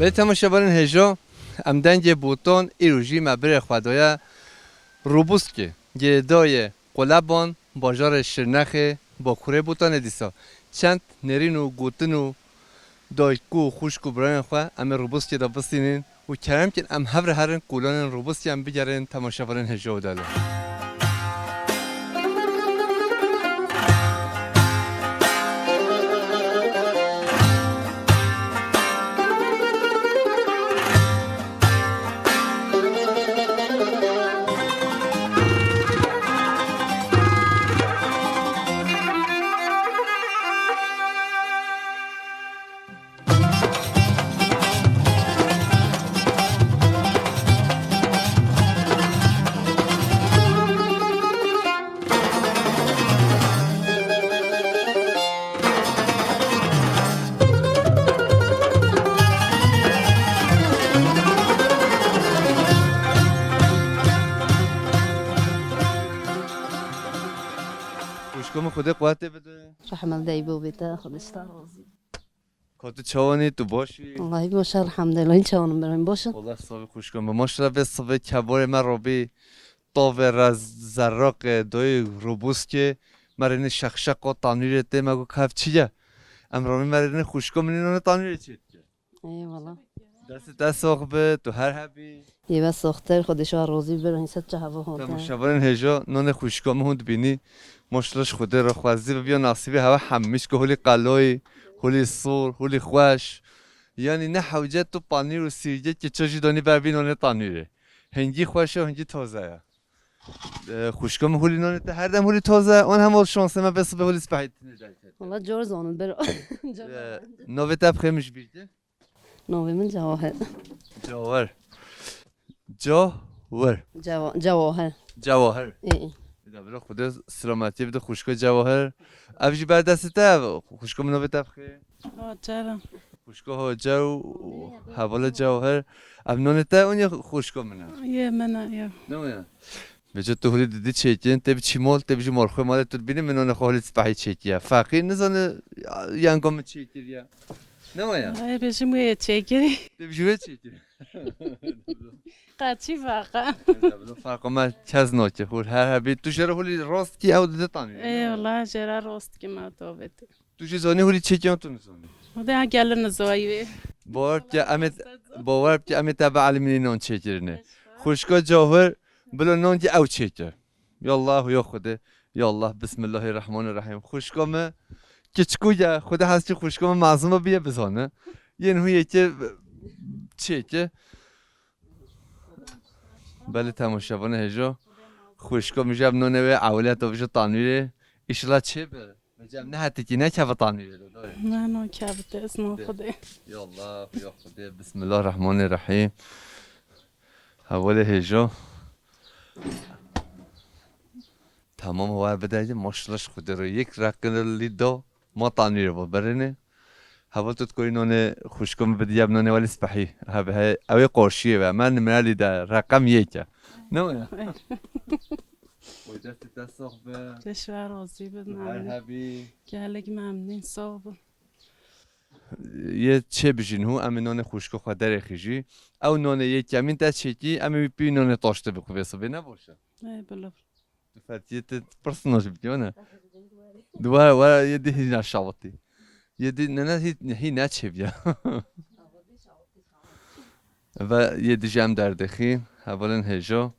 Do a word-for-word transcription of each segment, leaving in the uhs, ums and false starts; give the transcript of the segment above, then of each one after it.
Belê temaşevanên hêja, em dengê Botan îro jî me birê xwe daye Rûbûskê, girêdayê Qulebon, bajarê Şirnexê, Bakurê Botanê dîsa. Çend nêrîn û gotin û dayik û xwişk û birayên xwe em ê Rûbûskê de bistînin û kerem kin em hev re herin kolanên Rûbûskê em bigerin temaşevanên hêja û delal. Xwişka min, Xwedê quwetê bide. Rehmet dey bo bête, Xwedê ji te razî. Ka tu çawanî, tu baş î? Wallahî baş, elhamdulillah. Hîn çawanî, berhîn baş î. Wallah sivê xwişka min. Maşallah vê sivê kebarê me rabî. Tavê re zerraqê doyê Rûbûskê, me rênê şeqşeqa tanûrê tê, me got, "Ka ev çi ye?" Em rabî me rênê xwişka min nînanê tanûrê çê dike. Eyvallah. Destê te sax be, tu her hebî. Yê we saxtir, Xwedê ji we razî be, hîn set çi heva hate. Temaşevanên hêja, nonê xwişka min hûn dibînî. Maşallah ji Xwedê re xwezî bibiya nasîbê hewe hemî, çika holî qelayî, holî sor, holî xweş. Yanî ne hewce tu panîr û sîrgê keçe jî danî ber vî nonê tanûrê. Hingî xweş e, hingî taze ye. E, xwişka min, holî nonê te her dem holî taze, an hema şansê me vê sibê holî spehî tine derket. Wala cor zanin ber. Cor E, zanin. Navê te bi xêr min ji bîr kir? Navê min Cawahir. Cawahir. Cawahir. Cawa-, Cawahir. Cawahir. Ê, ê. Bila bila Xwedê selametiyê bide xwişka Cawahir. Ev jî ber destê te ev. Xwişka min, navê te bi xêr? Hacer. Xwişka Hacer û hevala Cawahir. Ev nonê te an ya xwişka min e? Yê min e, ya. Ne o ya? Vêca tu holî didî çêkin, tê biçî mal, tê bijî mal xwe malê tu dibînî min nonê xwe holî spehî çêkiye. Feqîr nizane yanka min çêkiriye. Ne o ya? Ay, bêjim wê çêkirî. Tê bijî wê çêkirî. Qaçî faqa. Bila faqa me kes nake. Hol her hebî tu jê re holî rast kî ew dide tanî. Ê, wala jê re rast kî me tavêt. Tu jî zanî holî çêkiyan tu nizanî. Hode ha gelin nizayî wê. Bawer bike em ê, bawer bike em ê te bielîmînî nan çêkirinê. Xwişka Cawahir, bila nan ki ew çêke. Ya Allah, ya Xwedê. Ya Allah, Bismillahirrahmanirrahim. Xwişka me, kiçikû ye, Xwedê hez ki xwişka me mezin biye bizane. Yên hû yekê çêke. Belê temaşevanê hêja. Xwişka min jî ev nonê wê ewiliyet û vijî tanûrê. Îşillah çê bi. Vêca em nehetikî nekeve tanûrê de, dayê. Ne, no kevite, ez no De. Xwedê. Ya Allah, ya Xwedê. Bismillahirrahmanirrahim. Hevalê hêja. Tamam, wa bidayî, maşallah ji Xwedê re. Yek reqin lî do, ma tanî re va berêne. Heval tu dikorî nonê xwişka min bidî, ya bi nonê welî spehî. He, he, ew ê qarşiyê ve. Me nimre lî de, reqem yek e. Ne o ya? Oy, destê te sax be. Te ji we razî be, Her memnun. Hebî. Gelek memnun, sağ ol. Yê çê bijîn hû, em ê nonê xwişka xwe derêxî jî. Ew nonê yê kemîn te çêkî, em ê wî pî nonê taştê bixwe vê sibê, ne baş e? Ê, bila. Tu fetiyê te pirsina jî bikî, ne? Di were, were yê dî hîna şawitî. Yê dî ne, ne, hî, hî neçêbiya. Ve yê dî jî em derdixî, hevalên hêja.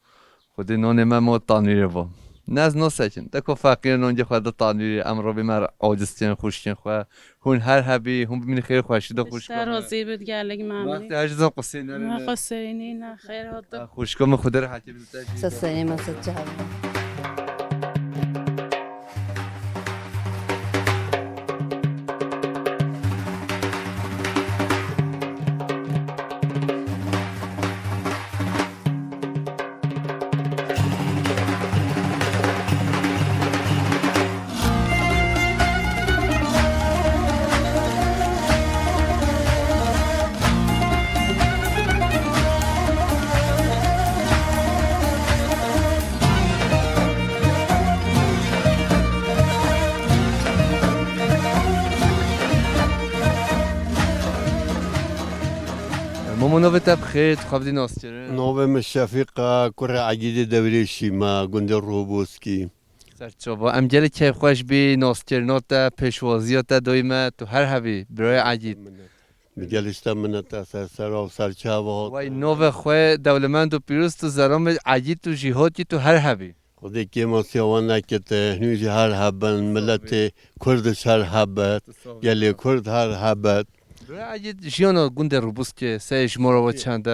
Xwedê nonê me mo tanîrê bo. Ne ez nasekin. Te ko feqîr nongê xwe di tanîrê, em robî me aciz kên xwişkên xwe. Hûn her hebî, hûn bimînî xêr xweşî de xwişka Te me. Razî bid gelek memnun. Wextê her ji zan qusê Ne nerine. Qusênî ne xêr hato. Xwişka min Xwedê rehetî bide te jî. Se serê me se çav. Mo navê te bi xêr, tu xwe bidî naskirin. Navê min Şefîq e, kurê Egîdê Dewrêşî me, gundê Roboskî. Serçava, em gelek keyfxweş bî, naskirina te, pêşwaziya te doyî me, tu her hebî, birayê Egîd. Bi gelişte minete ser sera û serçava hat. Wey navê xwe dewlemend û pîroz tu zeramê Egîd û jîhotî tu her hebî. Xwedê kêmasiya wan nekete, hûn jî her hebin, miletê Kurd ji her hebet, gelê Kurd her hebet. Birayê Egîd, jiyana gundê Rûbûskê, seyê ji mora we çend e, e,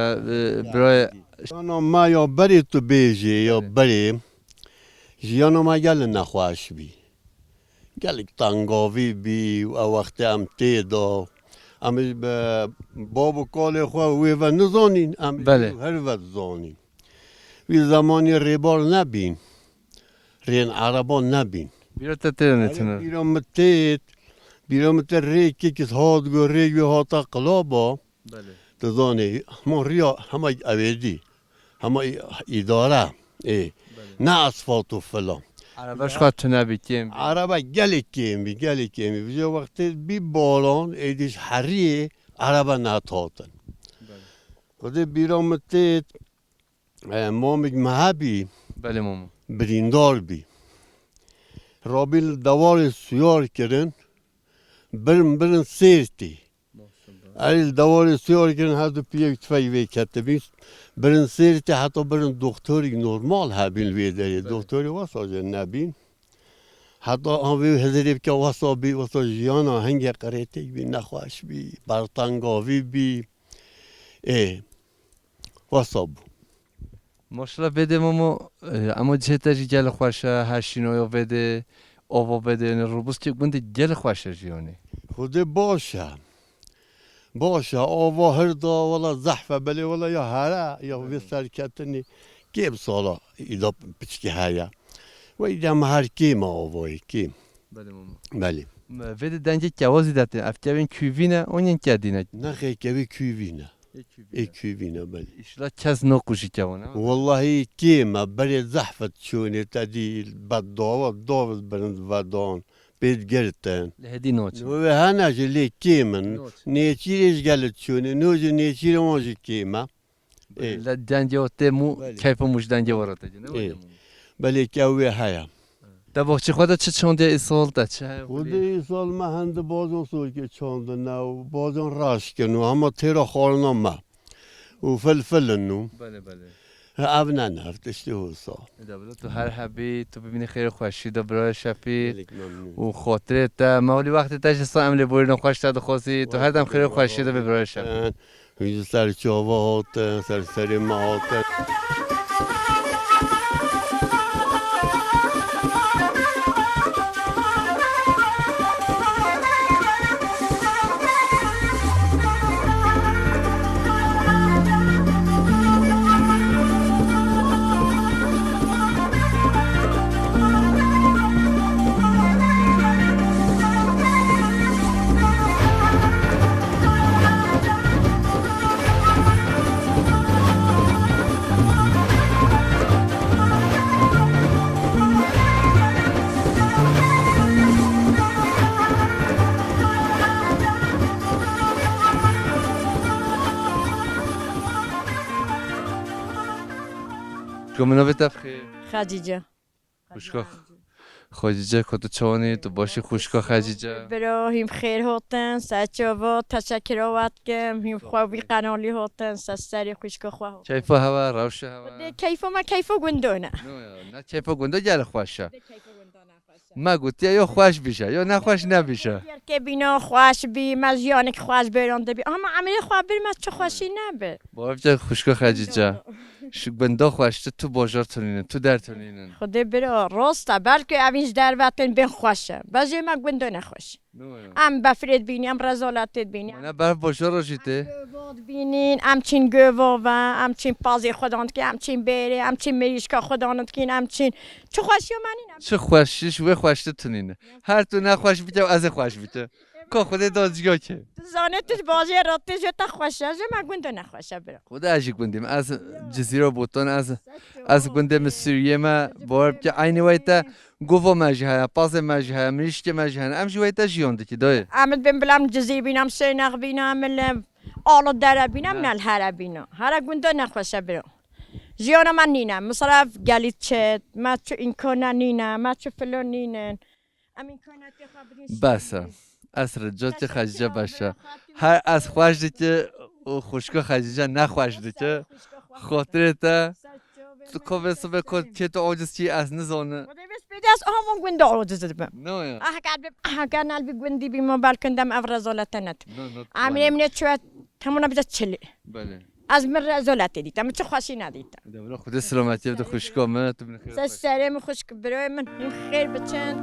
birayê? Jiyana me ya berê tu bêjê, ya berê, jiyana me gelê nexweş bî. Gelek tengavî bî û ew wextê em tê de. Em ê bi bab û kalê xwe wê ve nizanîn, em ê Belê. Her ve dizanîn. Wî zemanî rêbar nebîn. Rên ereba nebîn. Bîra te tê Erê, neçine? Bîra min têt, bîra min tê rêkek hat go rêk wê hata qilaba. Belê. Tu zanî, hema riya, hema ewêdî, hema î-, îdare, ê, Belê. Ne esfalt û filan. Erebe ji xwe tune bî, kêm bî. Erebe gelek kêm bî, gelek kêm bî. Vijê wextê bî baran, êdî ji heriyê erebe nehat hatin. Belê. Xwedê bîra min têt, e, mamik me hebî, Belê mamo. Birîndar bî. Rabî li dewarê suyar kirin, birin birin sêrtî. Maşallah. Erê li dewarê suyar kirin, her du piyek tifey vê ketibî. Birin sêrtî heta birin doktorî normal hebîn li wê derê. Belê. Doktorî wesa jî nebîn. Heta an vê hizirê bike wesa bî, wesa jiyana hingê qirêtêk bî, nexweş bî, bertengavî bî. Ê, wesa bû. Maşallah vê dê mamo, e, ema cihê te jî gelê xweş e, her şînoya vê dê, ava vê dê, yanî Rûbûskê gundê gelê xweş e jiyanê. Xwedê baş e. Baş e, ava hir da, wela zehf e, belê wela ya here, ya vê Belê. Serketinê kêm sala îda piçkî heye. Wey de me her kêm e avayê, kêm. Belê mamo. Belê. Me vê dê dengê kewa zî de tê, ev kevên kûvî ne, an yên kedî ne? Nexê kevê kûvî ne. Ê kûvî Ê ne. Kûvî ne, belê. Îşla kes naqûjî kewan, ha? Wellahî kêm e, berê zehf e çûnê te dî, bedava, dav birin vedan, pê digirtin. Li hêdî naçin. Wê hene jî lê kêm in. Naçin. Nêçîrê ji gelê çûnê, no jî nêçîrê wan jî kêm e. Ê. Le dengê o tê mû, Belê. Keyfa mû ji dengê we re tê, ne Ê. Wele mû. Belê ke wê heye. Te baxçê xwe de çi çandiye îsal te, çi heye xulî? Xwedê îsal me hendi bazan sorkê çandine û bazan reş kin û hema têra xwarina me. Û filfil in û. Belê, belê. He, ev ne, ne, ev tiştê hosa. Eda bila tu her hebî, tu bibînî xêr û xweşî de birayê Şefî. Gelek memnûn. Û xotirê te, me holî wextê te jî sa em lê borîna xweş te dixwazî, tu her dem xêr û xweşî de bî birayê Şefî. Hûn ji ser çava hatin, ser serê me hatin. Ku min navê te bixê? Xecîce. Xwişka Xecîce, ku tu çawanî, tu başî xwişka Xecîce? Bira, hîm xêr hatin, ser çava, teşekkira we dikim, hîm xwe vî qenalî hatin, ser serê xwişka xwe hatin. Keyfa hewa, rewşa hewa. Dê keyfa me keyfa gundan e. No ya, ne keyfa gunda gelê xweş e. Dê keyfa gundan e xweş e. Me gotiye yo xweş bîje, yo nexweş nebîje. Yerkê bîna xweş bî, me jiyanek xweş bêran dibî. Ama emirê xwe bir me çi xweşî nebi. Bav ke xwişka Xecîce. Şu gunda xweştir tu bajar tunînin, tu der tunînin. Xwedê bira, rast e, belkî evîn ji derve tên bên xweş e. Bejê me gunda nexweş. No ya. Em befrê dibînî, em rezaletê dibînî. Mana berf bajar jî tê. Em gova dibînîn, em çîn gova ve, em çîn pazê xwedan dikîn, em çîn bêrê, em çîn mirîşka xwedan dikîn, em çîn. Çi xweşiya me nîne. Çi xweşiş wê xweştir tunîne. Her tu nexweş bike û ez ê xweş bike. Ka Xwedê da ciya ke. Tu zanê tu ji bajêr re tê, ji te xweş e, ji me gund e nexweş e bira. Xwedê ez jî gundê me. Ez Cizîra Botan, ez, ez gundê min Sûriyê me, bawer bike eynî wey te gova me jî heye, pazê me jî heye, mirîşkê me jî hene. Em jî wey te jiyan dikî dayê. Em dibên bila em Cizîr bîn, em Sênex bîn, em li Ala dere bîne, min el here bîne. Here gunda nexweşe biro. Jiyana me nîne. Misref gelî çet. Me çi îmkana nîne. Me çi filo nînin. Em îmkanatê xwe bidin. Bes e. Ez ricotê Xecîce baş e. Her ez xweş dike û xwişka Xecîce nexweş dike. Xotirê te. Tu kovê sibê ku kê tu ocis çî ez nizone. Xwedê bes pêdî ez aha von gundê ocis dibim. No ya. Aha kar bim, aha kar nal bi gundî bî, ma belkin dem ev rezalete net. No, no. Amrê min çûye temuna bize çili. Belê. Ez min rezaletê dîta, min çi xweşî nedîta. De wala Xwedê selametiyê bide xwişka me, tu min xêr. Ser serê min xwişk birayê min, hûn xêr biçin.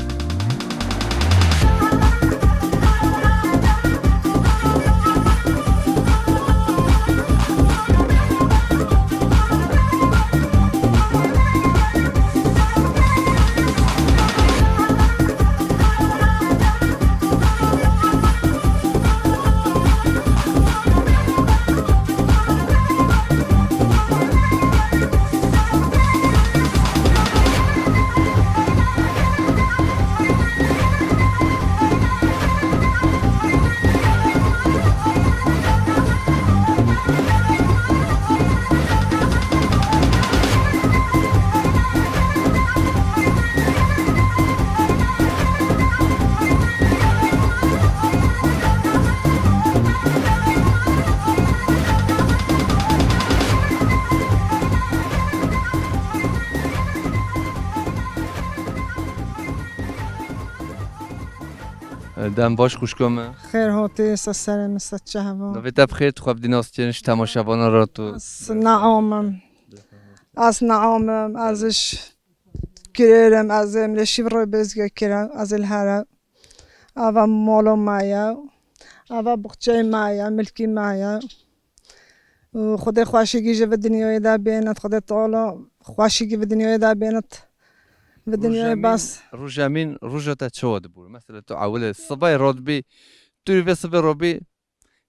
Dem baş xwişka me. Xêr hatî, ser serê min, ser çehva. Navê te bi xêr, tu xwe bidî nas kirin ji temaşevanan re tu. Ez Naom im. Ez Naom im, ez ji Kirêr im, ez ê min şîv rê bezge kirin, ez ê li here. Ava mala me ye, ava buxçeyê me ye, milkî me ye. Û Xwedê xweşîgî ji vê dinyayê de bênit, Xwedê Teala xweşîgî vê dinyayê de bênit. Vê dinyayê bes. Rojemîn, roja te çawa dibû? Mesela tu ewilê sibay radibî, tu vê sibê robî,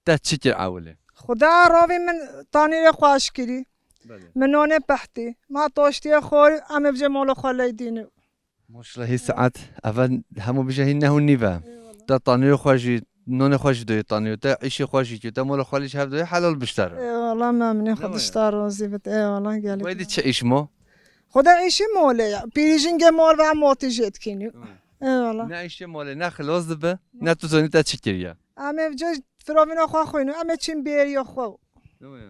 te çi kir ewilê? Xuda ravî min tanîrê xweş kirî. Belê. Min nonê pehtî. Ma toştiyê xorî, em ê vijê mala xwe ley dînî. Maşallah, hî saet, eve hemû bije hîn neh û nîv e. Eyvallah. Te tanîrê xwe jî, nonê xwe jî doyê tanîrê, te îşê xwe jî kir, te mala xwe lî ji hev doyê helal biştero. Eyvallah, memnun, Xwedê ji te razî bit. Eyvallah, gelek. Wê dî çi îş ma? Xwedê îşê malê ya. Pîrîjingê mal ve motî jê dikînî. Hı. Eyvallah. Ne îşê malê, ne xilas dibe, ne tu zanî te çi kiriye. Em ê vijê firavîna xwe xwînî, em ê çin bêriya xwe.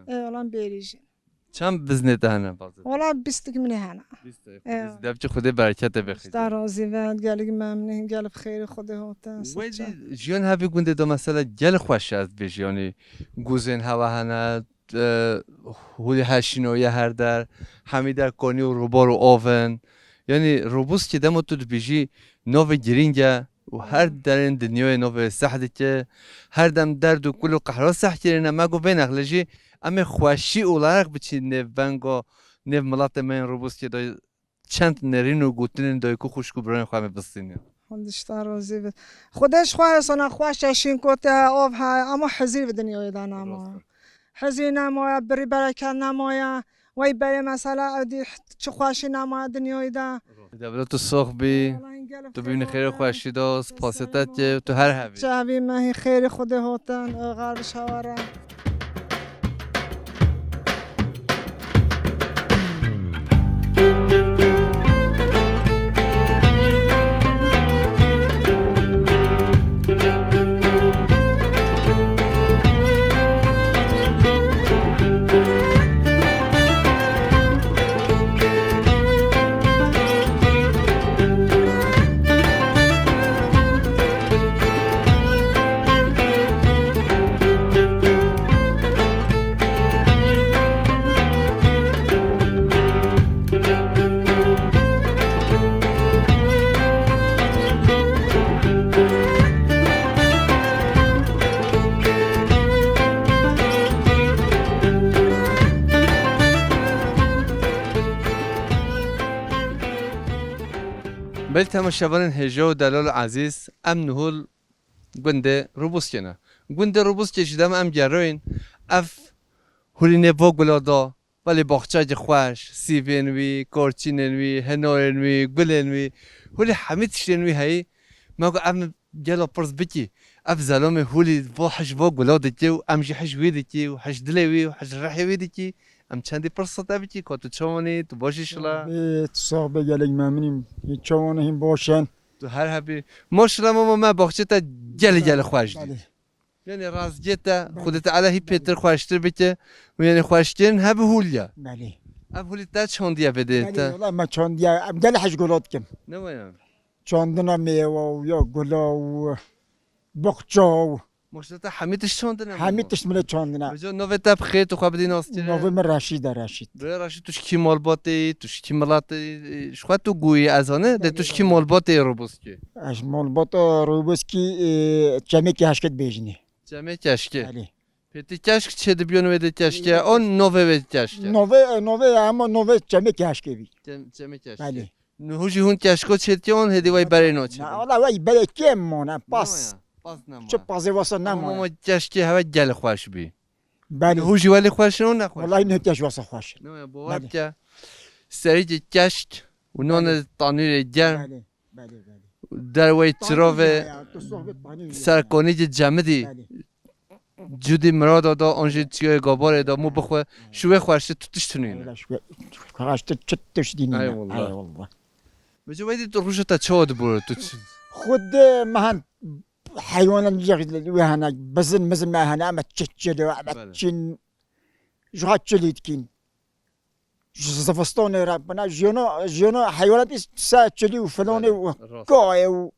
Eyvallah, bêrî jî. Çend biznê te hene, bazê? Wala bîst min hene. Bîst, e, Xwedê zî dev çi, Xwedê bereketê bixî. Te razî be, gelek memnun, gelek xêrê Xwedê hate. Wê jî jiyan hevî gundê de mesela gel xweş e, ez dibêjim, yanî guzên hewa hene, e, hûlî her şînoye her der, hemî der konî û rûbar û av in. Yanî Robuskê dema tu dibêjî navê girîng e, û her derên dinyayê navê seh dike. Her dem derd û kul û qehra seh kirine, me got vê nexlê jî em ê xweşî olarak biçî nêv venga, nêv miletê me yên Robuskê de çend nerîn û gotinên dayik û xwişk û birayên xwe em ê bistînin. Xwedê ji te razî bit. Xwedê ji xwe hesana xweş e, şînkotê he, av he, ama hezîr bi dinyayê de nema. Rast e. Hezî nemaye, birî bereket nemaye. Wey berê mesela ew dî çi xweşî nemaye dinyayê de. Dewlet tu sox bî. Eyvallah, gelek xêr. Tu bînî xêrê xweşî de, spasê te tê, tu her hevî. Çavî me hî xêrê Xwedê hotin, e, xar bi şeware. Belê temaşevanên hêja û delal û ezîz, em nihol gundê Rûbuskê ne. Gundê Rûbuskê ji dem em geroyên ev hûlînê va gula da, belê baxçeyekî xweş, sîvên wî, karçînên wî, hinarên wî, gulên wî, hûlî hemî tiştên wî heyî. Me got ev gela pirs bikî, Ev zelomê hûlî vo hij vo gula dikî û em jî hij wî dikî û hij dilê wî û hij rihê wî dikî. Em çendî pirsa te bikî, ka tu çawan î, tu baş î şila? Bê, tu sax be, gelek memnîm. Hîn çawan e, hîn baş in. Tu her hebî. Maşallah mama me baxçê te gelî gelî xweş dî. Belê. Yanî razgê te, Belê. Xwedê Teala hî pêtir xweştir bike û yanî xweşkirin hebe hûl ya. Belê. Ev hûlî te çandiye vê dê Belê, te. Wala me çandiye, em gelî hij gula dikim. Ne waya? Çandina mêwa û ya gula û boxça û Maşallah te hemî tişt çandine. Hemî tişt min ê çandine. Bijo navê te bi xêr tu xwe bidî naskirî. Navê min Reşîd e, Reşîd. Birê Reşîd, tu ji kî malbatê yî, tu ji kî miletê yî, ji xwe tu goyî ez zane, de tu ji kî malbatê yî Roboskî? Ez malbata Roboskî, e, Çemê Keşkê dibêjinê. Çemê Keşkê. Belê. Pêtî keşk çê dibiyon wê de keşke, on navê wê keşke. Navê, navê, ama navê Çemê Keşkê bî. Çem-, Çemê Keşkê. Belê. Niho jî hûn keşko çêdikê wan hêdî wey berê naçê. Na, wala wey berê kêm mane, pas. Ne waya, pas nema. Çi pazê wasa nema. Ama keşkê heve gel xweş bî. Belê. Niho jî welê xweş in, ne xweş. Wala ne keş wasa xweş. Ne waya, bawer Belê. Bike. Serî keşk û nane Belê. Tanîrê germ. Belê, belê, belê. Derwey Tanîrê çirove ya, tu sohbet tanîrê ya. Serkonî cemidî. Belê. Cudî mirada da, an jî çiyayê Gabarê da, mû bixwe, şûwê xweştir tu tişt nîne. Eyvallah, şûwê xweştir tu tişt nîne. Eyvallah. Eyvallah. Bijo weydî tu rûşa te çawa dibûre, tu çi? Xwedê me hen heywanan wê hene, bizin mizin me hene, eme çi çilî, eme Belê. Çin, ji ha çilî dikîn. Ji zivistanê re bina, jiyana, jiyana heywanat î se çilî û filanê Belê, û rast. Kayê û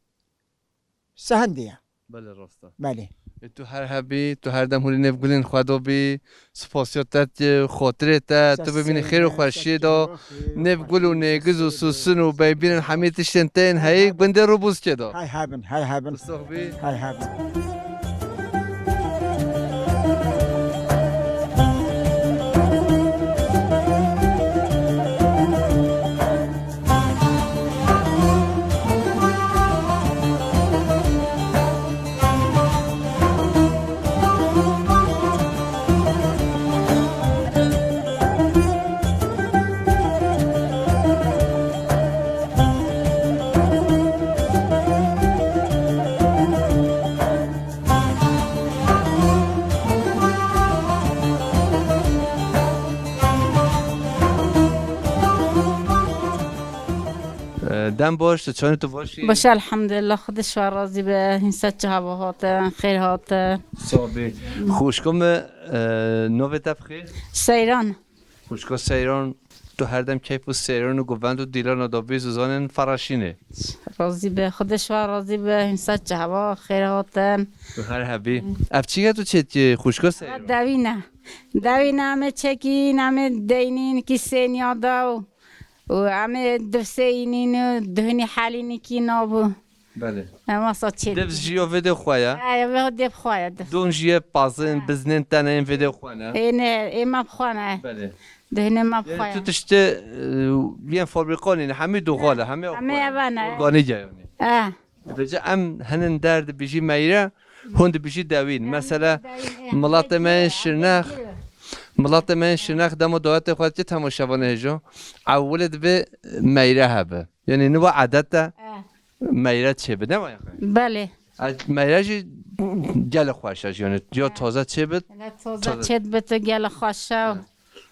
Sehendê ye. Belê, rast e. Belê. E, tu her hebî, tu her dem hûlî nêv gulên xwe do bî, spasiya te, tu xatirê te, tu bimînî xêr û xweşiyê de, nêv gul û nêgiz û sûsin û beybînin hemî tiştên te yên heyî gundê Rûbûskê de. Hay hebin, hay hebin. Tu sox bî. Hay hebin. Dem baş, tu çawan î, tu baş î? Baş, elhamdulillah, Xwedê ji we razî be. Hîn ser çi hava hatin, xêr hatin. Sax bî. Xwişka min, e, navê te bi xêr? Seyran. Xwişka Seyran, tu her dem keyf û seyran û govend û dîlana da bî, zûzanên feraşînê. Razî be, Xwedê ji we razî be, hîn ser çi hava, xêr hatin. Tu her hebî. Ev çi ye tu çêdikî xwişka Seyran? Dewîn e. Dewîn em ê çêkîn, em ê deynîn kîsên ya da û, û em ê divseyînîn û duhinî helînî kî nabû. Belê. Em wasa çê Dev dikin. Jî ya vê dê xwe ye. He, ya vê dê xwe ye, dev. Don jî ye, pazin, He. Biznên te ne yên vê dê xwe ne. Ê ne, ê me bi xwe ne. Belê. Duhinê me bi xwe Yanî ye. Tu tiştê, e, yên fabrîka nîne, hemî doğal e, hemî Hemî xwe ye. Ev ne. Organîk e yanî. Eh. Vêca em hinin der dibêjî meyre, hûn dibêjî dewîn. Mesela, dewîn, eh, milatê me yên Şirnex, milatê me yên Şirnex dema dawetê xwe dike temaşevanê hêjo, ewilê divê meyre hebe. Yanî niva edet e, Eh. Meyre çêbi, ne waya? Belê. Ez meyre jî gelek xweş e, yanî ya Eh. Taze çêbit. Hele taze Taze. Çêbit, gelek xweş e. Eh.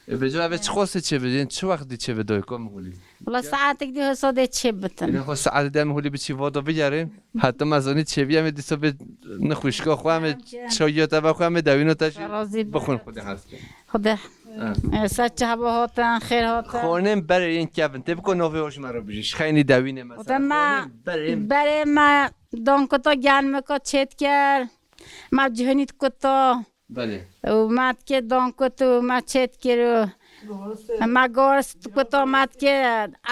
E, bêje, ev çi xwestê çêbidin, çi wextî çêbidin, kom hûlî? Wala saetek dî hosa dê çêbitin. Yine xwe saetê dem hûlî biçî vodo bigerin. Heta me zanî çêbiye me dîsa bê nixwişka xwe, em çayiya te ve xwe, em dewîna te jî Razî be. Bixwin xwedê hez ke. Xwedê. Ha. E, ser çi hava hatin, xêr hatin. Xornên berê yên kevin, tê biko navê oj me re bijî. Ji xeynî dewînê mesela. Xornên berê yên Berê me dankota gelmika çêt ker. Me cihinît kuta. Belê. Û me dikê dankut û me çêt kir û me gors kuta me dikê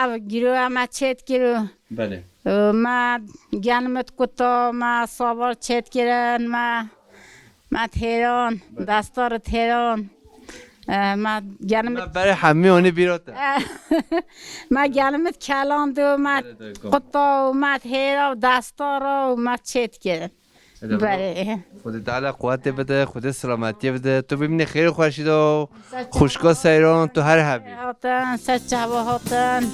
ev gîroya me çêt kir û Belê. Û me gelmit kuta me savar çêt kirin me me têran Belê. Destar têran. E, me gelmit Me berê hemî onî bîra te. Me gelmit keland û me Belê, dayko. Kuta û me têra û destara û me çêt kirin. Belê. Xwedê Teala quwetê bide, Xwedê selametiyê bide. Tu bimînî xêr û xweşî de û xwişka Seyran tu her hebî. Hatin, ser çava hatin.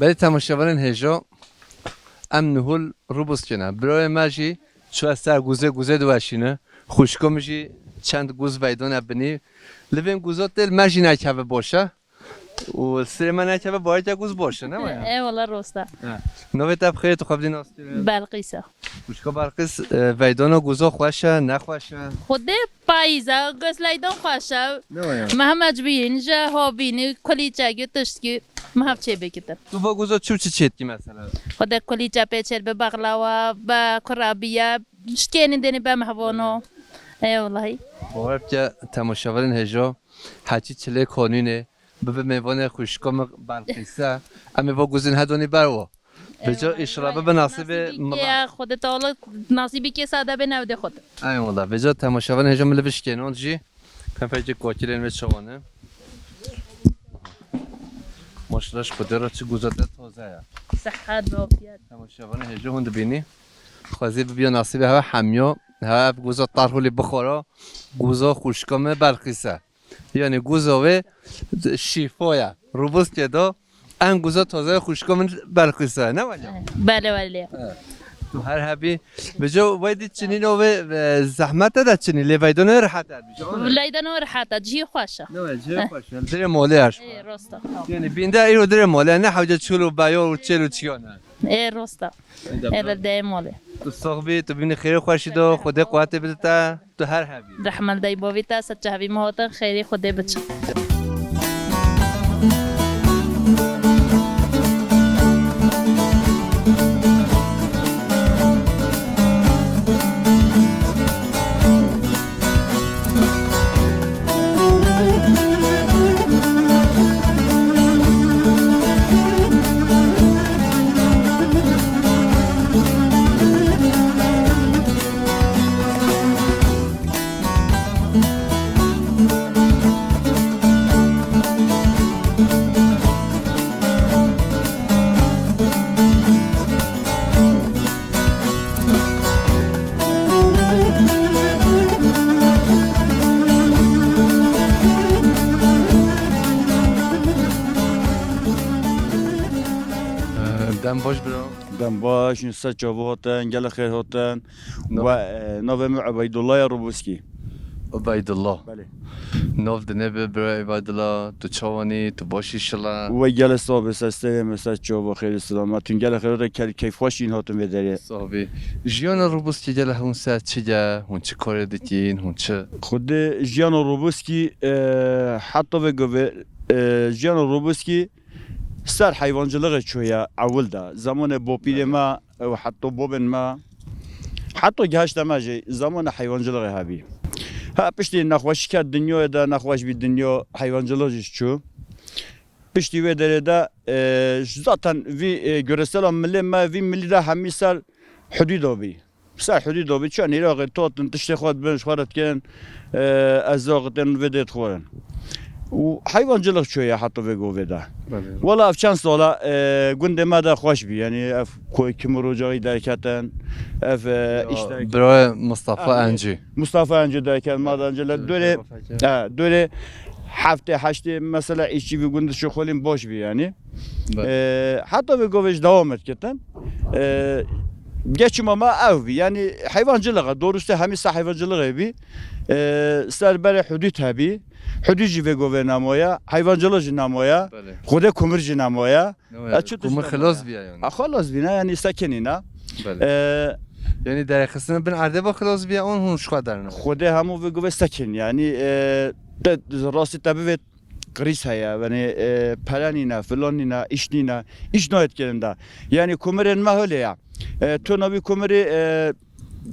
Belê temaşevanên hêja, em nihul Rûbûskê ne. Birayê me jî çûye ser guzê, guzê diweşîne. Xwişka min jî çend guz veydane binî. Li vên guza têl me jî nekeve baş e. Û sirê me nekeve, bayeke guz baş e, ne waya? E, wala rost e. He. Navê te bi xêrê, tu xwe bidî nas kirin? Belqîs e. Xwişka Belqîs, e, veydana guza xweş e, nexweş e? Xwedê payîz e, guz leydan xweş e. Ne waya? Me heme cibiyîn, ji havînî, kulîçekî, tiştkî, me hev çê bikitin. Tu va guza çi û çi çêtkî mesela? Xwedê kulîçe pê çêr bi, bexlawa, bi kurabiye, ştênî dênî be mehvano. Ê wellahî. Bawer bike temaşevanên hêja, heçî çilê kanûnê, bibe mêvanê xwişka min Belqîse, em ê va guzên hedonî ber wa. Vêca înşallah bibe nasîbê. Xwedê Teala nasîbî kê sade bê newdê xwe de. Ey wala, vêca temaşevanên hêja, min li vişkênan jî. Pempeycik kokilên wê çawa ne? Maşallah, ji Xwedê re çi guza te taze ye. Sihet, afiyet. Temaşevanên hêja hûn dibînî. Xwezî bibiya nasîbê hewe hemiya. Hewe ev guza tarhulî bixwara. Guza xwişka min Belqîse. Yanî guza wê şîfa ye. Rûbûskê de en guza taze xwişka min Belqîse. Ne wele? Belê, belê. He. Tu her hebî. Vêca wê dî çinîna wê, e, zehmet e de çinî, lê veydana rehet e. Veydana rehet e, cihê xweş e. Ne wele, cihê xweş e. Dirê malê her. Ê, rost e. Yanî bînde îro dirê malê, ne hewce çûl û beyo û çêl û çiyan e. Ê, rost e. Ê, dirê malê. Tu sax bî, tu bînî xêrê xweşî de, Xwedê quwetê bide te. Tu her hebî. Rehmel dayî bavî te, ser çavî me hatin, xêrî Xwedê biçin. Dem baş bira. Dem baş, ser çava hatin, gelek xêr hatin. No. We, e, navê min Ubeydullah ya Rûbûskî. Ubeydullah. Belê. Nav dinê bi bira Ubeydullah, tu çawanî, tu baş î şila? We gelek sax be, ser serê me, ser çava, xêr û selamet. Hûn gelek xêr re, kel-, keyfxweş in hatin vê derê. Sax bî. Jiyana Rûbûskî gelek hûn ser çi ye? Hûn çi karê dikin? Hûn çi? Xwedê jiyana Rûbûskî, e, heta vê govê, e, jiyana Rûbûskî ser heyvancilixê çûye ewil de. Zamanê bopîrê me, ew heta bobên me, heta gehişte me jî zamanê heyvancilixê hebî. Ha, piştî nexweşî ket dinyayê de, nexweş bî dinya, heyvancilix jî çû. Piştî wê derê de, e, zaten vî, e, göresela milê me, vî milî de hemî ser hudûda bî. Ser hudûda bî, çend Iraqê totin, tiştê xwe dibin, ji xwe re dikin, e, erzaqê tên vê dê dixwarin. Û heyvancilix çûye heta vê govê de. Belê. Wela ev çend sala, e, gundê me de xweş bî. Yanî ev koy kim û rocaxî derketin, ev, e, Ya, îş derketin. Birayê Mustafa Ah, Encî. Mustafa Encî derket, me de Encî le Evet, dorê, Mustafa Encî. e, dorê heftê, heştê mesela îşçî vî gundê şixulîn baş bî yanî. Be. E, heta vê govê jî dewam et ketin. E, geçima me ev bî. Yanî heyvancilix e. Dorustê hemî ser heyvancilixê bî. E, ser berê hudûd hebî. Hudûd jî vê govê nemaye. Heyvancilix jî nemaye. Belê. Xwedê kumir jî nemaye. Ne waya, E, çi kumir tişt xilas nemaye? Biye yanî. A, xilas bîne, yanî sekinîne. Belê. E, Yanî derxistin bin erdê va xilas biye, on hûn ji xwe derine. Xwedê hemû vê govê sekin. Yanî, e, te, rastî te bivê Krîz heye, yanî, e, pere nîne, filan nîne, îş nîne, îş nayê dikirin de. Yanî kumirên me hole ya. E, tona vî kumirî, e,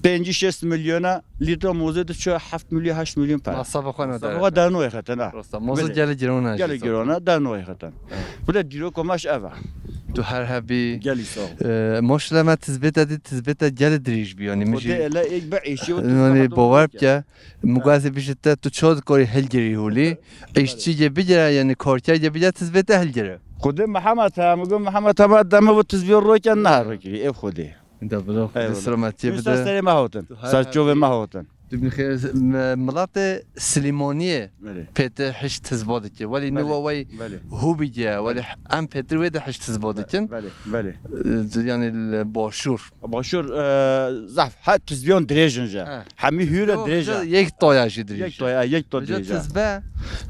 pêncî şêst milyona, lîtra mozê diçe heft milyon, heşt milyon pere. Masrafa xwe ne Masrafa dere. Xwe dernoyê xetin, ha. Rosta, mozê Belê. Gelê giron e Gelê jî giron e, dernoyê xetin. Evet. Bu da dîroka me ji ev e. Tu her hebî. Gelî sağ ol. E, maşallah me tizbête dî, tizbête gelê dirêj bî, yanî min Xwedê jî ele êk bi êşî û Yanî tizbêta bawer xwe bike, Min guhazê bîjî te, tu çawa dikarî hilgirî holî? Îşçî yê bigire, yanî karker yê bigire, tizbê te hilgire. Xwedê Mihemed he, min got Mihemed hema deme û tizbê roke ne rokirî, ê Xwedê. Da bilo, Xwedê Eyvallah. Selametiyê Hûn ser bide. Serê me hatin. Ser çovê me hatin. Tu bixêr, me-, milatê Silêmaniyê Belê. pêtir hişt hizba dike. Welî Belê. niwa wey Belê. hûbî diye. Welî em pêtir wê de hişt hizba dikin. Belê, belê. Ee, yani li başûr. Başûr, e, zaf, her tizbiyan dirêj in jî. He. Hemî hûre Yok, dirêj e. yek toya jî dirêj Yek e. toya, yek to Bijo dirêj e. tizbe,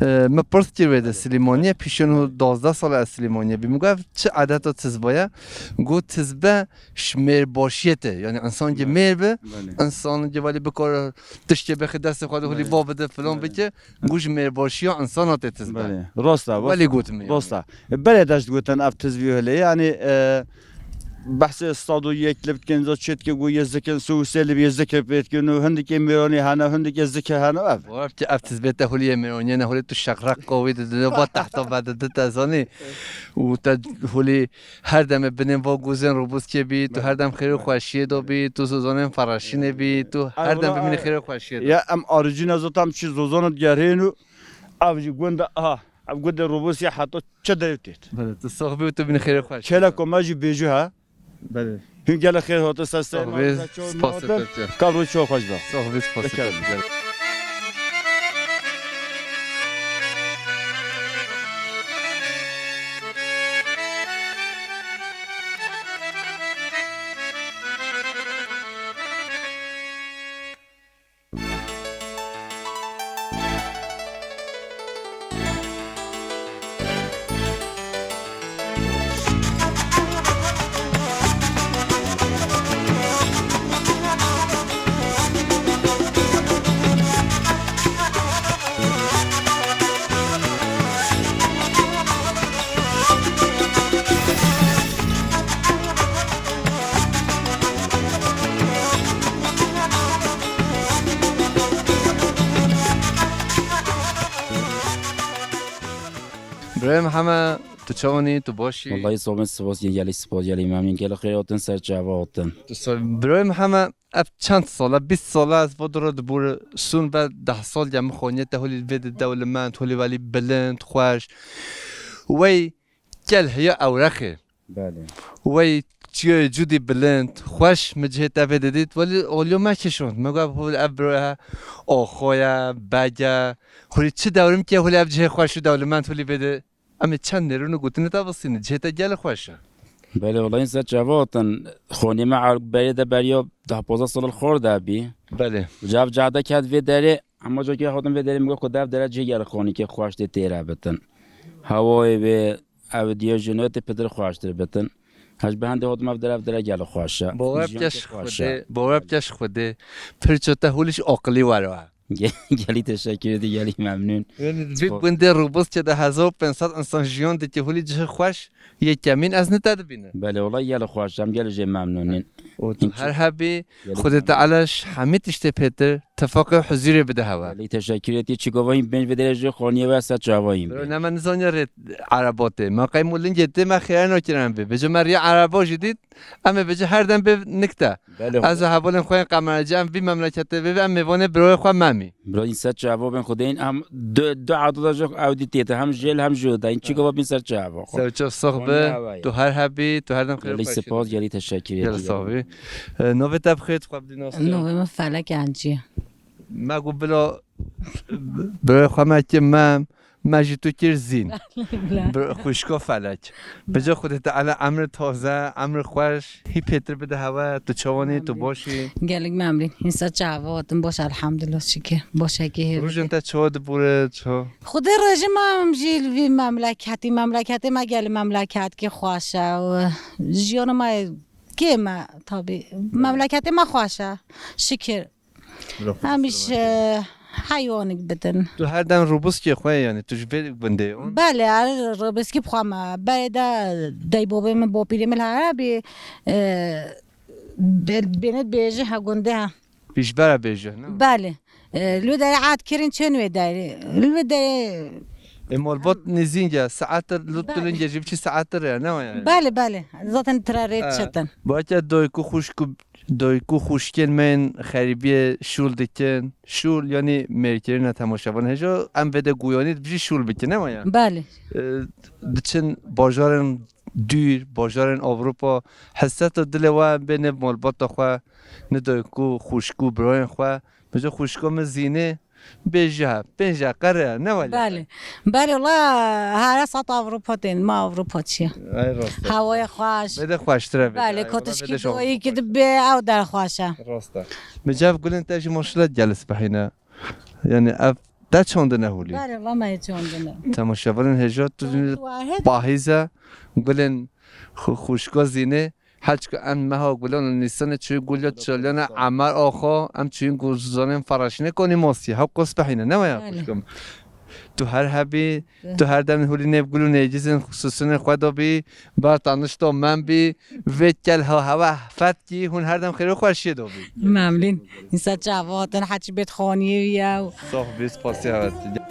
e, me pirs kir wê de Silêmaniyê, pîşên û duwazdeh sal ez Silêmaniyê bîm. Got, "Ev çi edeta tizbe ye?" Got, "Tizbe ji mêrbaşiyê te." Yani insan ki Belê. mêr be, Belê. insan ki welî bikar tiştê bexê destê xwe de hûlî Belê. va bide, filan Belê. bike, got, "Ji mêrbaşiya insana te tizbe." Belê. Rost e, Welî got min yani. Rost e. Belê deşt gotin ev tizbî hile. Yani, e, behsê sed û yek li bitkin, za çêtke gu yê zikin, su û sê li yê zikir pê dikin û hindikê mêronî hene, hindikê zikir hene ev. Wap ki ev tizbê te hûlî yê mêronî ne, hûlî tu şeqreq qawî di dine, va tehta ve di di te zanî. Û te hûlî her demê binên va gozên robûskê bî, tu her dem xêr û xweşiyê de bî, tu zozanên feraşînê bî, tu Ay, her dem wala, bimînî ay. xêr û xweşiyê de. Ya em aricîna zotam çi zozana digerhên û ev jî gund, aha, ev gundê robûskê heta çi derê têt. Belê, tu sax bî û tu bînî xêr û xweşiyê de. Çêleko me jî bêjû ha. Belê. Hûn gelek xêr hatin, ser Sax bî, spas Kavro çok hoş da. Sax bî, spas Peki. Birayê Mihemed, tu çawan î, tu baş î? Wellahî sabin spas, gelî spas, gelî memnûn. Gelî xêr hatin, ser çava hatin. Tu sa-, Birayê Mihemed, ev çend sal e, bîst sal e, ez va dora dibûr sûn ve deh sal ya min xwaniye te hûlî vê de dewlemend, hûlî welî bilind, xweş. Wey gel heya ewreqê. Belê. Wey çiyayê cûdî bilind, xweş min cihê te vê didît, welî olyo me kişand. Me got, "Hûl ev biro he, oxo ye, beg e, hûlî çi dewrim ke hûlî ev cihê xweş û dewlemend hûlî vê de." Em ê çend nêrûn û gotinê te bistînin, cihê te gelê xweş e. Belê, wela hîn ser çava hatin. Xonê me al berê de beriya deh pazdeh sal li xor de bî. Belê. Cav cade ket vê derê, hema cakê hatin vê derê, min got ku dev dere cihê gelê xonîkê xweş tê têre bitin. Hewayê wê, ew diye jî ne tê pitir xweştir bitin. Hej bi hendê hatim ev dere, ev dere gelê xweş e. Bawer Jiyan bike tê ji xweş e. Xwedê, bawer bike ji Xwedê. Pirça te hûlî ji aqilî were. Ge-, gelî teşekkür êdî, gelî memnûn. Yani, vî Spo- gundê Rûbûskê de hezar û pênc sed insan jiyan dike, hûlî cihê xweş, yekemîn ez ne te dibînim. Belê, wela gelê xweş, em gelê jê memnûn in. Û tu Hiç- her hebî, Gelî Xwedê memnûn. Teala ji hemî tiştê pêtir tifaqê huzûrê bide hewe. Gelî teşekkür êdî, çi gava hîn bên vê derê jê xaniyê we ser çava hîn Bro, bên. Nema nizaniya rê ereba tê. Me qey mû lingê tê, me xêre nakirin vê. Bêje me rê ereba jî dît, em ê bêje her dem bê nikte. Belê, Ez û hevalên xwe yên qemercî em vî memleketê vê, em mêvanê birayê xwe memî. Bira, în ser çava bên xwe deyên, em du, du adada jî ew dî tête, hem jêl hem jû de, în çi gava bin ser çava xwe. Sewço sox Xwe bi, ne hewayê. Tu her hebî, tu her dem xêr Gelî xweş spas, gelî teşekkür Gel ederim. Sax bî. E, navê te bixêr, xwe bidî nas te. Navê min Felek Encî. Me got bila birayê xwe me ki mem, me ji tu kir zîn. Bila. Bir xwişko Felek. Bice Xwedê Teala emri taze, emri xweş, hî pêtir bide hewe, tu çawanî, tu Amin. Boşî. Gelek memnun. Însa çava hatin boş, elhamdülillah, şükür. Boşekî hê Rojên bide. Te çawa dibûre, çawa? Xwedê rejî me em jî li vî memleketî, memleketê me gelî memleketke xweş e. Û jiyana me kêm e, tabî. Memleketê me xweş e. Şükür. Em îş, e, heywanik bidin. Tu her dem Rûbûskê xwe, yani tu ji vê gundê yî? Belê, er Rûbûskî bi xwe me. Berê de deybabê min, bapîrê min li here bî, e, be-, bêne bêje ha gundê ha. Pîşbera bêje, ne? Belê. E, li derê ad kirin çên wê derê. Li derê E, malbat nêzîn ya, saetir, li Belê. Tulingê jî biçî saetir ya, ne yani? Belê, belê. Zaten tira rê E, çetin. Belkî dayik û xwişk û Dayik û xwişkên me yên xerîbiyê şûl dikin. Şûl, yanî mêrkirina temaşevan. Hêja em vê de goyanî dibijî şûl bikin, ne waya? Belê. E, diçin bajarên dûr, bajarên Ewropa, heseta dilê we em bê ne malbata xwe, ne dayik û xwişk û birayên xwe Bêje xwişka min Zînê, bêje, pênce qere, ne wele. Belê. Belê, wala, here sat Avrupa tên, ma Avrupa çiye. Ay, rast e. Hewayê xweş. Bê de xweştir e, bê de. Belê, ay, wala, kotişkî bê de şox doyî bixwe. Kidibê ew der xweş e. Rast e. Bêje ev gulên te jî maşallah gel spehîne. Yani ev te çandine holî? Belê, va me çandine. Temaşevanên hêja tu Tuwaret. Pahîze gulên xu-, xwişka Zînê. Heçka em meha gulan û nîsanê çûyî gul ya çaliyana Emar Axa, em çûyî gulzanên Feraşînê konî masiye. Hew qos behîne, ne waya Belê. Xwişka min? Tu her hebî, Belê. Tu her dem hûlî nêv gul û nêcizên xususinê xwe de bî, ber tanişta men bî, vê kel ha hewe fetkî, hûn her dem xêr û xweşiyê de bî. Memnun. Însan çava hatin, heçî bêt xaniyê wî ye. Sof bî, spasiya we.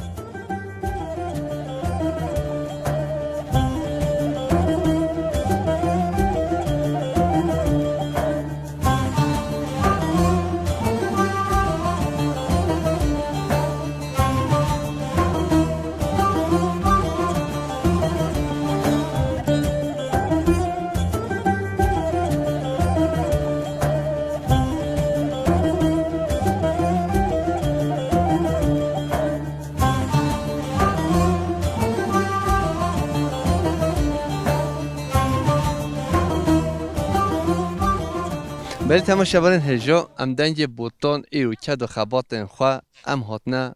Belê temaşevanên hêja, em dengê botan êro ked û xebatên xwe em hatine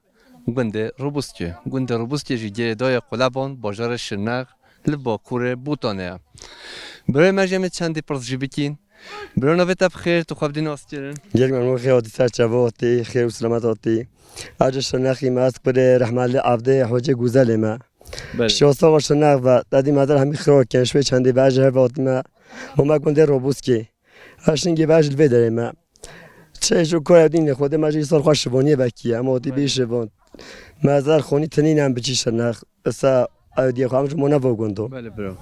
gundê Robuskê. Gundê Robuskê jî girêdayê Quleban, bajarê Şirnex, li bakurê Botanê ye. Birayê me jî em ê çendî pirs jî bikîn. Biro navê te bi xêr, tu xwe bidî naskirin. Gelek memnûn, xêr hatî, ser çava hatî, xêr û selamet hatî. Ez ji Şirnexî me, ez kurê rehmetli Evdê Hocê Guzelê me. Belê. Şiyo sava Şirnex ve, te dî me der hemî xira kin, şwê çendî ve ez ji hev hatî me. Hû me gundê Robuskê. Ez şingî ve ez ji li vê derê me. Çi ji kore dîn li Xwedê me jî îsal xwe şivaniyê vekiye, em hatî bî Belê. Şivan. Me zer xonî tinî ne em biçî Şirnex. Isa ew diye xwe em ji mona vo gundo. Belê bro.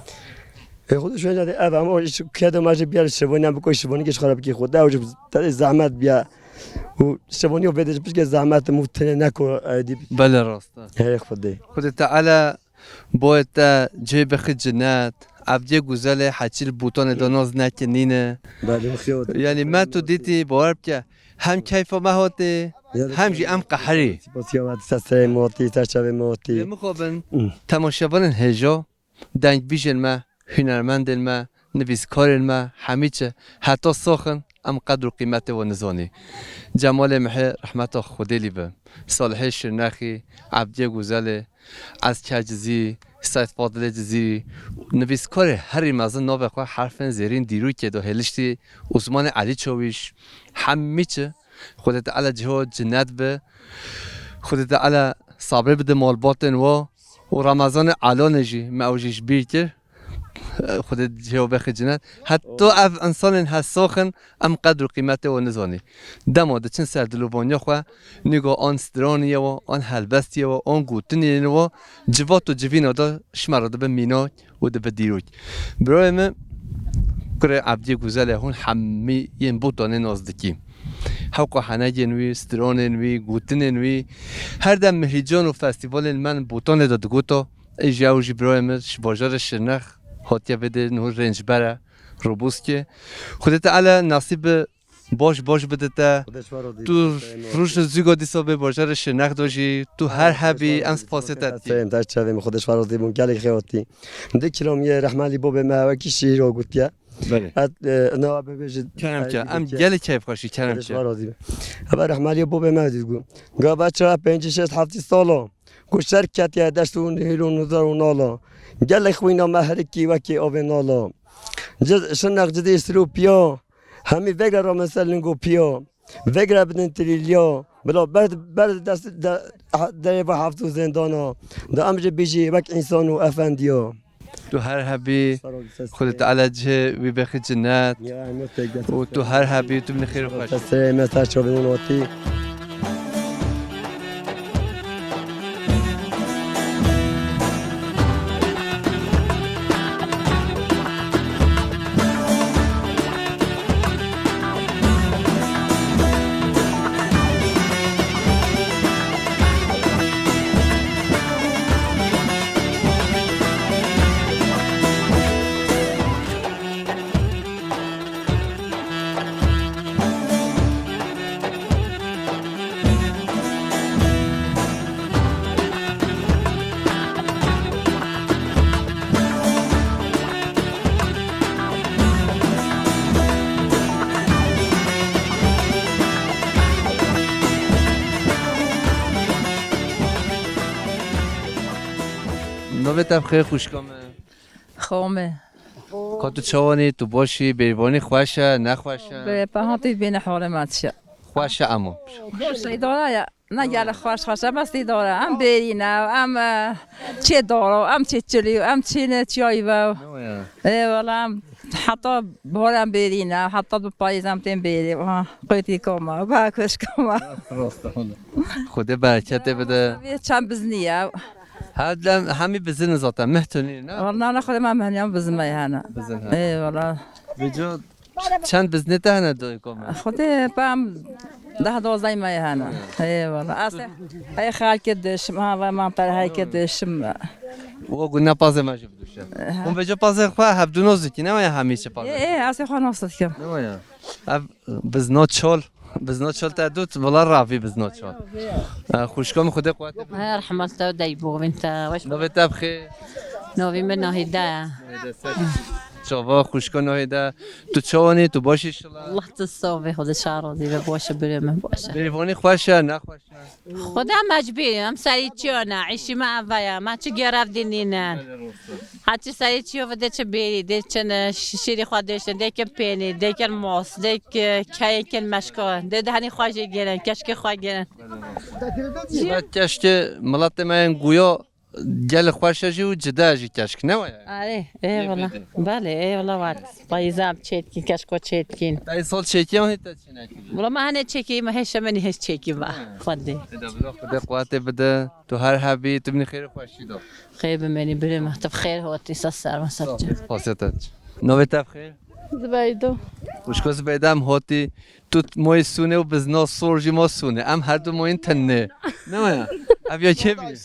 E, xwe şûn de ev ama iş kede ma jî biyar şevoniyan biko şevoni geç xarab ki xwe. Ew jî te zahmet biya. Û şevoni o vede pişke zahmet mu tene neko, e, di. Belê rast e. Hey Xwedê. Xwedê Teala boye te cihê bexî cinet. Evdiyê Guzelê heçî li Botanê de naz neke nîne. Belê, xiyot. Yani me tu dîtî, bawer bike. Hem keyfa me hatî, hem jî em qeherî. Spasiya we, ser serê me hatî, ser çavê me hatî. Lê mixabin, Hı. Temaşevanên hêja, dengbîjên me, hunermendên me, nivîskarên me, hemî çi, heta saxin, em qedr û qîmetê we nizanî. Cemalê Mihê rehmeta Xwedê lî be. Salihê Şirnexî, Evdiyê Guzelê, Ezker Cizîrî, Seyd Fadilê Cizîrî, nivîskarê herî mezin navê xwe herfên zêrîn dîrokê de hêliştî, Osmanê Elî Çawîş, hemî çi, Xwedê Teala cihê wan cinet be, Xwedê Teala sabrê bide malbatên wa û Remezanê Elanê jî me ew jî ji bîr kir. Xwedê cihê wan bexê cinet. Heta ev însanên hesaxin em qedr û qîmetê wan nizanî. Dema diçin ser dilovaniya xwe, nîga an straniyê wa, an helbestiyê wa, an gotinên wa, civat û civîna de ji me re dibe mînak û dibe dîrok. Birayê min, kurê Evdiyê Guzelê hûn hemî yên Botanê nas dikî. Hewqa henegên wî, stranên wî, gotinên wî, her dem mihrîcan û festîvalên me Botanê de digota, Ê jî ew jî birayê min ji bajarê Şirnex hatiye vê dê niho rêncber e, Robuskê. Xwedê Teala nasîb bi baş baş bide te. Xwedê ji we razî Tu be, roj zûga dîsa bê bajarê Şirnex de jî, tu her hebî, em spasê te dikî. Serê min, te çavê min, Xwedê ji we razî bûn, gelek xêr hatî. Di kilamiyê rehmelî bobê me wekî şîîr o gotiye. Belê. Et, e, nava bibêjit. Kerem ke, em gelek keyfxweşî, kerem ke. Xwedê ji we razî be. Eva rehmelî bobê me dî got. Gava çira pêncî şeş heftî sal o. Ku şer ketiye deşt û nihîl û nizar û nala. Gelek xwîna me herikî wekî avê nala. Cid, şinek cidî sir û piya. Hemî vegre ramin ser ling û piya. Vegre bidin tilîliya. Bila ber, ber dest de, derê ve heft û zêndana. De em jî bijî wek însan û efendiya. Tu her hebî, Xwedê Teala cihê wî bexî cinet. Ya, em tek û tu her hebî, tu binî xêr û xweş. Te serê me ser çavê hûn hatî. Navê te bi xêr xwişka me. Xome. Ka tu çawanî, tu baş î, bêrvanî xweş e, nexweş e? Be, pe hatî bîne halê me çi? Xweş e emo. Xweş e, îdare ye. Ne gelek xweş, xweş e, bes îdare. Em bêrî ne, em, e, çê daro, em çê çilî, em çê ne çiyayî ve. Ne ya? Ê, wela em heta bahar em bêrî ne, heta bi payîz em tên bêrî. Ha, qêtî koma, ba kuş koma. Rast e. Xwedê bereketê bide. Vê çend biznî ye. Her dem hemî bizin zaten, meh tu nî, ne? Wala ne, xwedê me mehniyan bizin me hene. Bizin hene. Ê, wala. Vêco çend biznê te hene doyê koma? Xwedê pem deh dozdeh me hene. Ê, wala. Asê, ey xalkê dişim, ha, ve mantar herkê dişim. O guna pazê me jî biduşe. Hûn vêco pazê xwe hevdu noz dikî, ne ya hemî çi pazê? Ê, ê, asê xwe noz dikim. Ne ya? Ev bizno çol. Bizno çol te dût, vila ravî bizno çol. E, xwişka min Xwedê quwetê bide. He, rehmet te dey bo, vin te, weş. Navê te bi xêr? Navê min Nahîde ye. Nahîde, ser çava xwişka Nahîde. Tu çawanî, tu baş î şila? Allah tu sax be, Xwedê şa razî be, baş e, birê min baş e. Bêrvanî xweş e, nexweş e? Xwedê me ji bîr, em serî çiyo ne, îşî me ev e, me çi gerev dî nîne. Heçî serî çiyo ve dê çi bêrî, dê çi ne, şîrî xwe dêştin, dê kin pênî, dê kin mos, dê ki-, keyê kin meşko, dê de henî xwe jê gêrin, keşkê xwe gêrin. Keşkê miletê me yên guya gelê xweş e jî û cide jî keşk, ne waya? Arê, ê wala. Belê, ê wala wat. Payîza em çêtkîn, keşko çêtkîn. Te îsal çêkiyan hê te çênekiriye? Wala me hene çêkî, me hêşe me nî hêş çêkî va. Xwedê. Ê de bila Xwedê quwetê bide. Tu her hebî, tu binî xêr û xweşî de. Xêr bimenî, birê me. Tu bi xêr hotî, ser serma ser çe. Xasiyet e. Navê te bi xêr? Zibeydo. Xwişko Zibeyda, em hotî. Tu moyê sûnê û bizna sor jî ma sûnê. Em her du moyên tenê. Ne ya? Ev ya kê bî?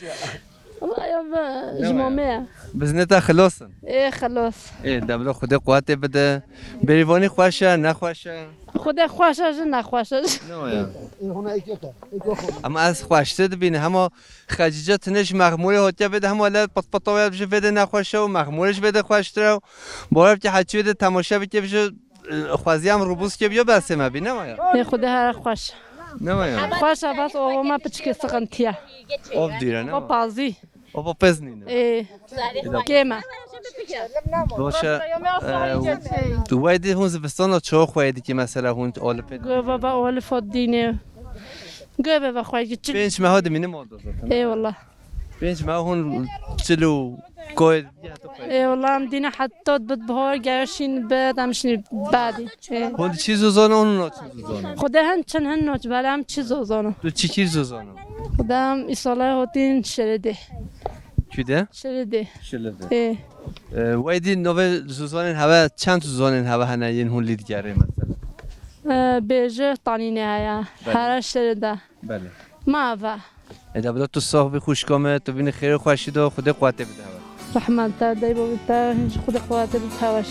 Wala ya be, ji ma me ye. Biznê te xilos in? Ê, xilos. Ê, de bila Xwedê quwetê bide. Bêrîvanî xweş e, nexweş e? Xwedê xweş e jî, nexweş e jî. Ne ya? Ama ez xweştir dibînim, hema Xecîce tinê ji Mexmûrê hatiye vê de, hema le pitpita wê ji vê de nexweş e û Mexmûrê ji vê de xweştir e û. Bora bike heçî wê de temaşe bike bije, e, xweziyam rûbûskê biyo bersê me bî, ne waya? Ê, Xwedê here xweş. Ne waya? Xweş e, bes ova me piçkê sixintiye. Ov dîre, ne waya? Ova pazî. Ova pez nîne. Ê, kêm e. Baş e, e, tu wey dî hûn zivistana çawa xweyê dikî mesela hûn olifê? Go baba olifot dîne. Go baba xweyê çi? Pênc meha dimîne malda zaten. Ê, wala. Pênc meha hûn çil û koyê Ê, wala em dîne heta bit bihar, gerşîn bit, em şinî badî. Ê. Hûn çi zozana, hûn naçin zozana? Xwedê hin çin hin naç, belê em çi zozana? Tu çi kî zozana? Xwedê em îsala hotîn Şiridê. Kî de? Şiridê. Şiridê. Ê. E, wey dî navê zozanên heve, çend zozanên heve hene yên hûn lî digerê mesela? E, bêje tanîne heye. Belê. Here Şiride. Belê. Ma ve. Ê de bila tu sax bî xwişka me, tu bînî xêr û xweşî de, Xwedê quwetê bide hewe. Rehmet te, dey bavê te, hîn jî Xwedê quwetê bide hewe.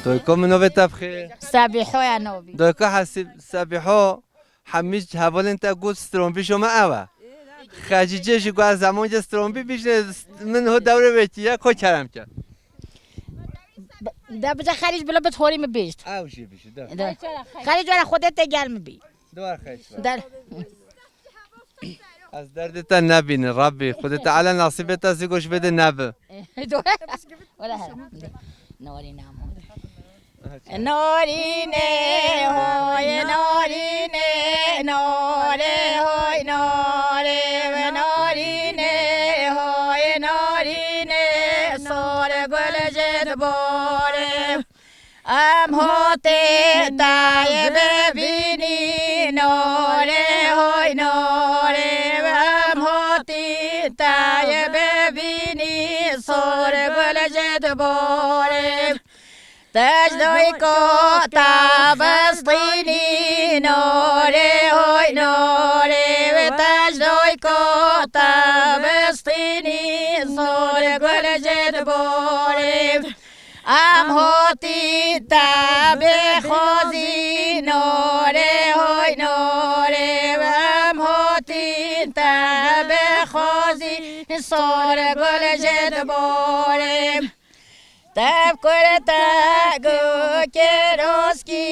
Doyka min navê te bi xêr? Sebîho ya navî. Doyka Hesîb, Sebîho. Hemî hevalên te got, Strombî joma ew e. Xecîcê jî got, ez zemankê Strombî bîjne, min ho dewrê wê kî ye, ko kerem ke. De bize xerîc bila bit horî mi bêjt. Ew jî bîjî, de. De. Xerîc were Xwedê te gel mi bî. De were xerîc were. Der. Ez derdê te nebînim, Rabbî. Xwedê Teala nasîbê te zî goş bêde nebe. Wala her. Norî namo. Norîne hoy, norîne, nore hoy, nore ve norîne hoy, norîne, sor gul jê dibore. Em hotê te bibînî, nore hoy, nore ve em hotî te bibînî, sor gul jê dibore. Tecdoyko tabistînî, nore hoy nore ve tecdoyko tabistînî, sor gul jê dibore. Em hotî te bixwazî, nore hoy nore ve em hotî te bixwazî. Sor gul ji diborê. Tev kurte gukê roskî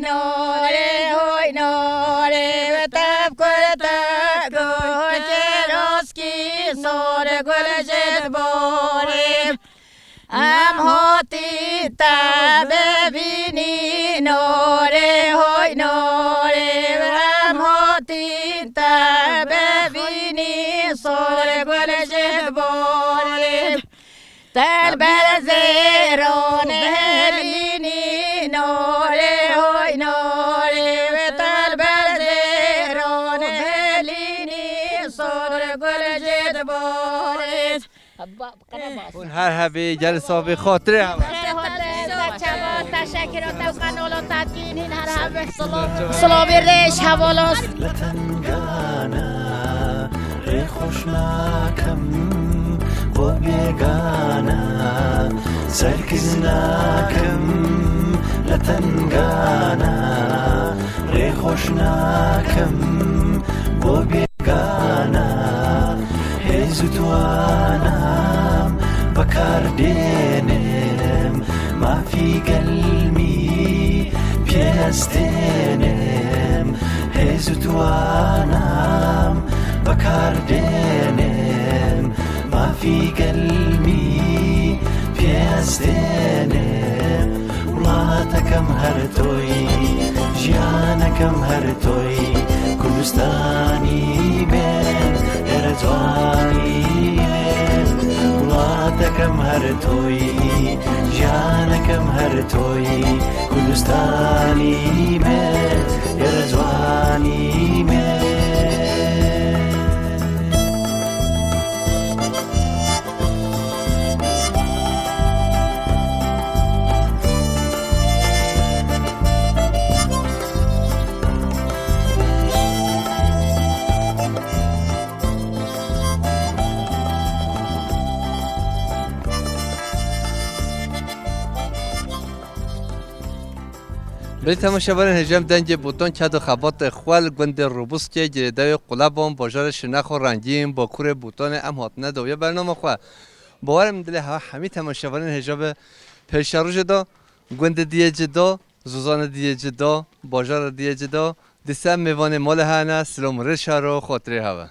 norê hoy norê. Tev kurte gukê roskî sor gul ji diborê. Em hatî te bibînî norê hoy norê. Em hatî te bibînî sor gul ji diborê. Tel berzê ron helînî norê hoy norê. Tel berzê ron helînî sor gul ji diborê. Hûn her hebî, gel sabî, xatirê hewe. Teşekkür ederim. Silavê rêş hevalos. Li tengana rê xweş nakim bo bêgana, serkiz nakim li tengana rê xweş nakim bo bêgana. Hêz û twanam bi kar dênim, mafî gelmî pê ez tênim. Hêz û twanam bi kar dênim, mafî gelmî pê ez tênim. Welatekem her toyî, jiyanekem her toyî, Kurdistanî me, êre ciwanî me. Welatekem her toyî, jiyanekem her toyî, Kurdistanî me, êre ciwanî me. Belê temaşevanên hêja, em dengê Botan, ked û xebatê xwe li gundê Robuskê, girêdayê Qulebon, bajarê Şirnex û Rengîn, bakurê Botanê em hatine dawiya bernama xwe. Bawer im dilê he-, hemî temaşevanên hêja be. Pêşerojê de gundê diyê cida, zozanê diyê cida, bajarê diyê cida, dîsa em mêvanê malê hene, silam û rêş hero, xatirê hewe.